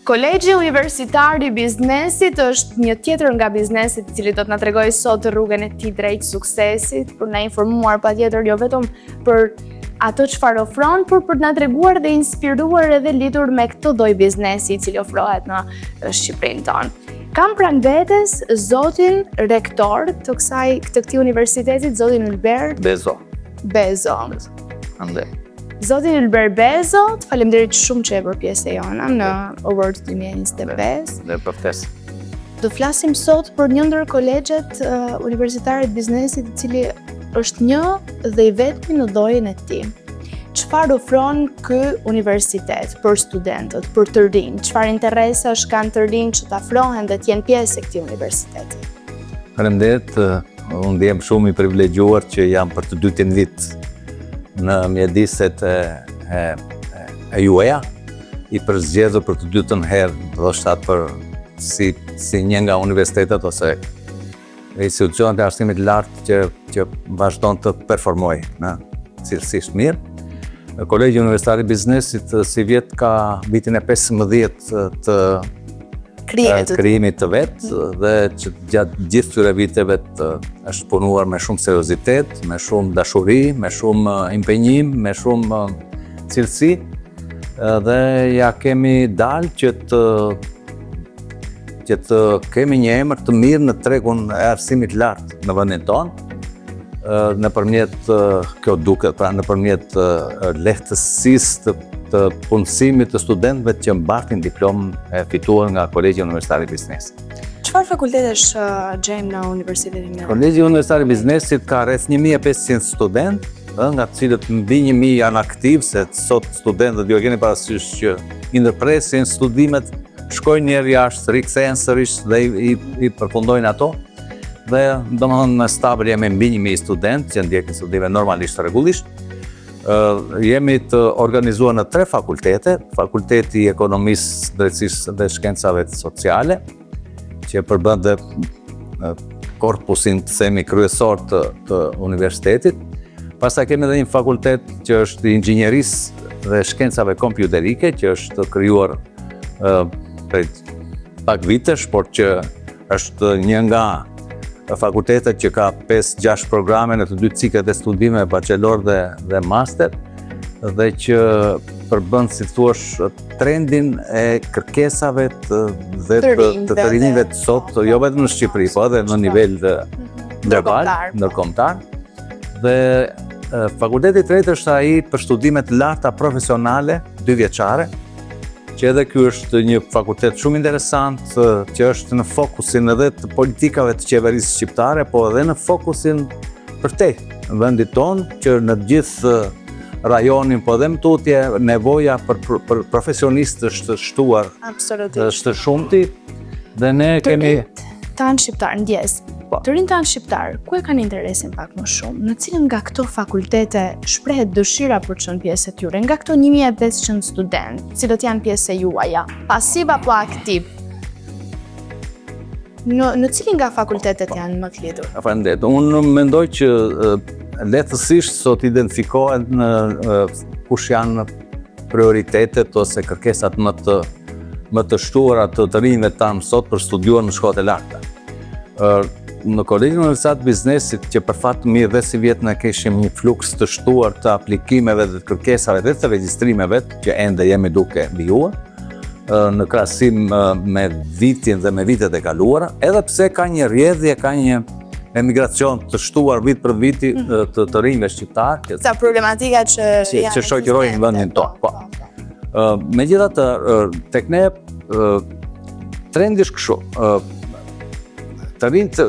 Kolegji Universitar i Biznesit është një tjetër nga bizneset i cili do të na tregojë sot rrugën e tij drejt suksesit, për na informuar patjetër jo vetëm për atë çfarë ofron, por për të na treguar dhe inspiruar edhe lidhur me këtë lloj biznesi i cili ofrohet në Shqipërinë tonë. Kam pranë vetes zotin rektor të kësaj të këtij universitetit, zotin Ylber Bezo. Bezo. Ande. Zoti Ylber Bezo, të faleminderit shumë që je bërë pjesë e jona në Award 2025. Dhe për ftesë. Do flasim sot për një ndër kolegjet uh, universitare të biznesit, i cili është një dhe i vetmi në llojin e tij. Çfarë ofron ky universitet për studentët, për të rinj? Çfarë interesash kanë të rinj që të afrohen dhe të jenë pjesë e këtij universiteti? Faleminderit, unë ndihem shumë i privilegjuar që jam për të dytin vit në mjediset e, e, e juaja, i përzgjedhur për të dytën herë, ndoshta për si, si një nga universitetet ose institucionet e arsimit të lartë që, që vazhdon të performojë në cilësisht mirë. Kolegji Universitar i Biznesit sivjet ka vitin e 15 të krijimit të vet dhe që gjatë gjithë këtyre viteve të është punuar me shumë seriozitet, me shumë dashuri, me shumë impenjim, me shumë cilësi dhe ia kemi dalë që të që të kemi një emër të mirë në tregun e arsimit lartë në vendin tonë, nëpërmjet kjo duket, pra nëpërmjet lehtësisë të të punësimit të studentëve që mbartin diplomën e fituar nga Kolegji Universitar i Biznesit. Çfarë fakultetesh uh, gjejmë në Universitetin e Kolegji Universitar i Biznesit ka rreth 1500 studentë, ëh, nga të cilët mbi 1000 janë aktivë, se sot studentët ju e keni parasysh që i ndërpresin studimet, shkojnë një herë jashtë, rikthehen sërish dhe i, i, i përfundojnë ato. Dhe domethënë në stabël jemi mbi 1000 studentë që ndjekin studime normalisht rregullisht. Jemi të organizuar në tre fakultete, Fakulteti i Ekonomisë, Drejtësisë dhe Shkencave Sociale, që përbën dhe korpusin, të themi, kryesor të, të universitetit. Pastaj kemi edhe një fakultet që është i inxhinierisë dhe shkencave kompjuterike, që është krijuar prej pak vitesh, por që është një nga fakultetet që ka 5-6 programe në të dy ciklet e studimeve, bachelor dhe, dhe master, dhe që përbën, si thuash, trendin e kërkesave të, dhe të, të, të, të rinjve të sot, po, jo vetëm në Shqipëri, po edhe në nivel dhe mhm. global, po. ndërkombëtar. Dhe fakulteti i tretë është ai për studime të larta profesionale, dyvjeçare, që edhe ky është një fakultet shumë interesant, që është në fokusin edhe të politikave të qeverisë shqiptare, po edhe në fokusin përtej vendit tonë, që në të gjithë rajonin, po edhe më tutje, nevoja për, për, për profesionistë është shtuar, Absolutisht. është shumti, dhe ne kemi... Tanë shqiptarë, ndjesë. Po. Të rinjtë tanë shqiptarë, ku e kanë interesin pak më shumë? Në cilën nga këto fakultete shprehet dëshira për të qenë pjesë e tyre? Nga këto 1500 studentë, cilët janë pjesë e juaja, pasiv apo aktiv? Në, në cilin nga fakultetet po. janë më të lidhur? Faleminderit. Unë mendoj që lehtësisht sot identifikohen në kush janë prioritetet ose kërkesat më të më të shtuara të të rinjve tanë sot për studiuar në shkollat e larta. Në Kolegjin Universitar të Biznesit që për fat të mirë dhe sivjet ne kishim një fluks të shtuar të aplikimeve dhe të kërkesave dhe të regjistrimeve që ende jemi duke vijuar në krahasim me vitin dhe me vitet e kaluara, edhe pse ka një rrjedhje, ka një emigracion të shtuar vit për viti mm. të të rinjve shqiptarë, që sa problematika që që, që shoqërojnë vendin tonë. Po. po. po. Megjithatë, tek ne trendi është kështu. Të rinjtë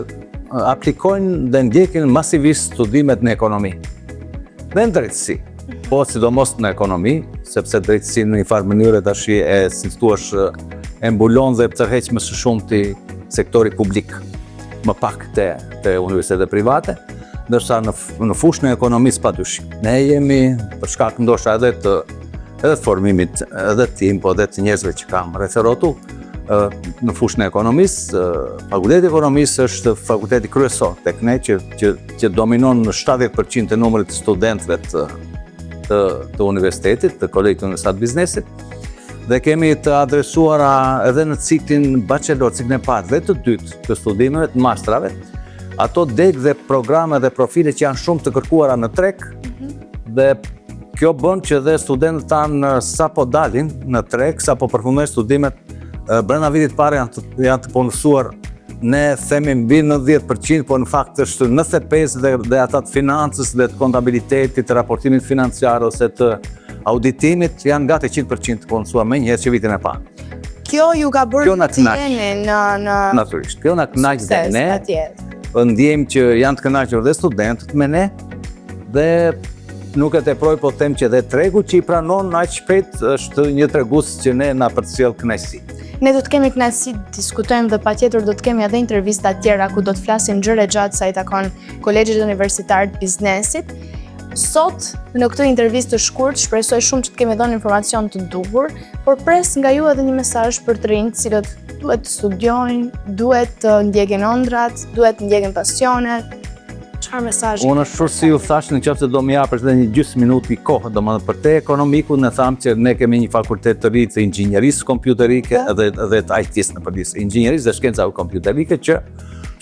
aplikojnë dhe ndjekin masivisht studimet në ekonomi dhe në drejtësi. Po, sidomos në ekonomi, sepse drejtësi në një farë mënyre tashi e si të thuash e mbulon dhe tërheq më së shumti sektori publik, më pak te, te universitetet private, ndërsa në, në fushën e ekonomisë pa dyshim. Ne jemi, për shkak ndoshta edhe të edhe të formimit edhe tim, po edhe të njerëzve që kam rreth e rrotull, në fushën e ekonomisë, fakulteti i ekonomisë është fakulteti kryesor tek ne që që që dominon në 70% të numrit të studentëve të të, të universitetit, të kolegjit universitar të biznesit. Dhe kemi të adresuara edhe në ciklin bachelor, ciklin e parë dhe të dytë të studimeve të mastrave, ato degë dhe programe dhe profile që janë shumë të kërkuara në treg mhm. dhe kjo bën që dhe studentët tanë sapo dalin në treg, sapo përfundojnë studimet, brenda vitit parë janë të, janë të punësuar ne themi mbi 90%, por në fakt është 95 dhe, dhe ata të financës dhe të kontabilitetit, të raportimit financiar ose të auditimit janë gati 100% të punësuar menjëherë që vitin e parë. Kjo ju ka bërë të jeni në në Natyrisht, kjo na kënaq dhe ne. Po ndjejmë që janë të kënaqur dhe studentët me ne dhe nuk e teproj po them që dhe tregu që i pranon aq shpejt është një tregues që ne na përcjell kënaqësi. Ne do të kemi kënaqësi të diskutojmë dhe patjetër do të kemi edhe intervista të tjera ku do të flasim gjerë e gjatë sa i takon Kolegjit Universitar të Biznesit. Sot, në këtë intervistë të shkurt, shpresoj shumë që të kemi dhënë informacion të duhur, por pres nga ju edhe një mesazh për të rinjtë, të cilët duhet të studiojnë, duhet të ndjekin ëndrrat, duhet të ndjekin pasionet. Çfarë mesazhi? Unë ashtu si ju thashë në qoftë se do më japësh edhe një gjysmë minutë kohë, domethënë përtej ekonomiku ne thamë që ne kemi një fakultet të ri të inxhinierisë kompjuterike po. dhe dhe të IT-së në përgjithësi, inxhinierisë dhe shkencave kompjuterike që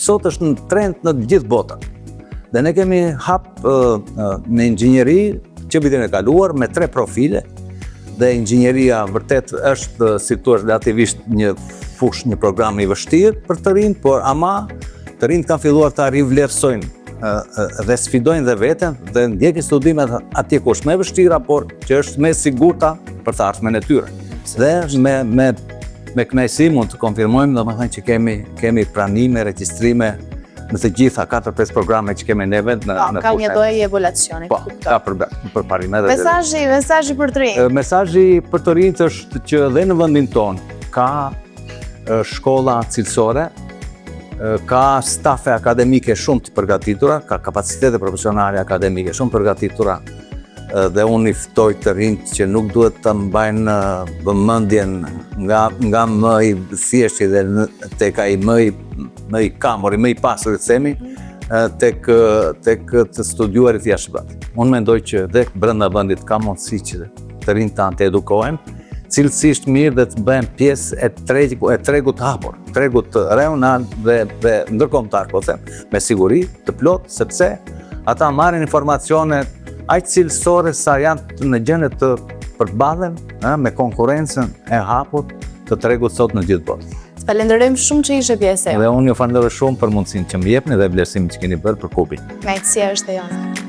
sot është në trend në të gjithë botën. Dhe ne kemi hap në inxhinieri që vitin e kaluar me tre profile dhe inxhinieria vërtet është si thua relativisht një fushë, një program i vështirë për të rinjtë, por ama të rinjtë kanë filluar ta rivlerësojnë dhe sfidojnë dhe veten dhe ndjekin studimet atje ku është më e vështira, por që është më e sigurta për të ardhmen e tyre. Dhe me me me kënaqësi mund të konfirmojmë, domethënë që kemi kemi pranime, regjistrime në të gjitha 4-5 programe që kemi neve në po, në ka një lloj evolucioni, po, ka për përparim edhe. Mesazhi, mesazhi për të rinjtë. Mesazhi për të rinjtë është që dhe në vendin tonë ka shkolla cilësore, ka stafe akademike shumë të përgatitura, ka kapacitete profesionale akademike shumë të përgatitura dhe unë i ftoj të rinjtë që nuk duhet të mbajnë vëmendjen nga, nga më i thjeshti dhe tek ai më i më i kamuri, më i pasuri të themi, tek tek të studiuarit jashtë vendit. Unë mendoj që dhe brenda vendit ka mundësi që të rinjtë tanë të edukohen cilësisht mirë dhe të bëhen pjesë e tregu e tregut të hapur, tregut rajonal dhe dhe ndërkombëtar, po them, me siguri të plotë sepse ata marrin informacione aq cilësore sa janë në gjendje të përballen me konkurrencën e hapur të tregut sot në gjithë botën. Të falenderojmë shumë që ishe pjesë e Dhe unë ju falenderoj shumë për mundësinë që më jepni dhe vlerësimin që keni bërë për Kubin. Kënaqësia është e jona.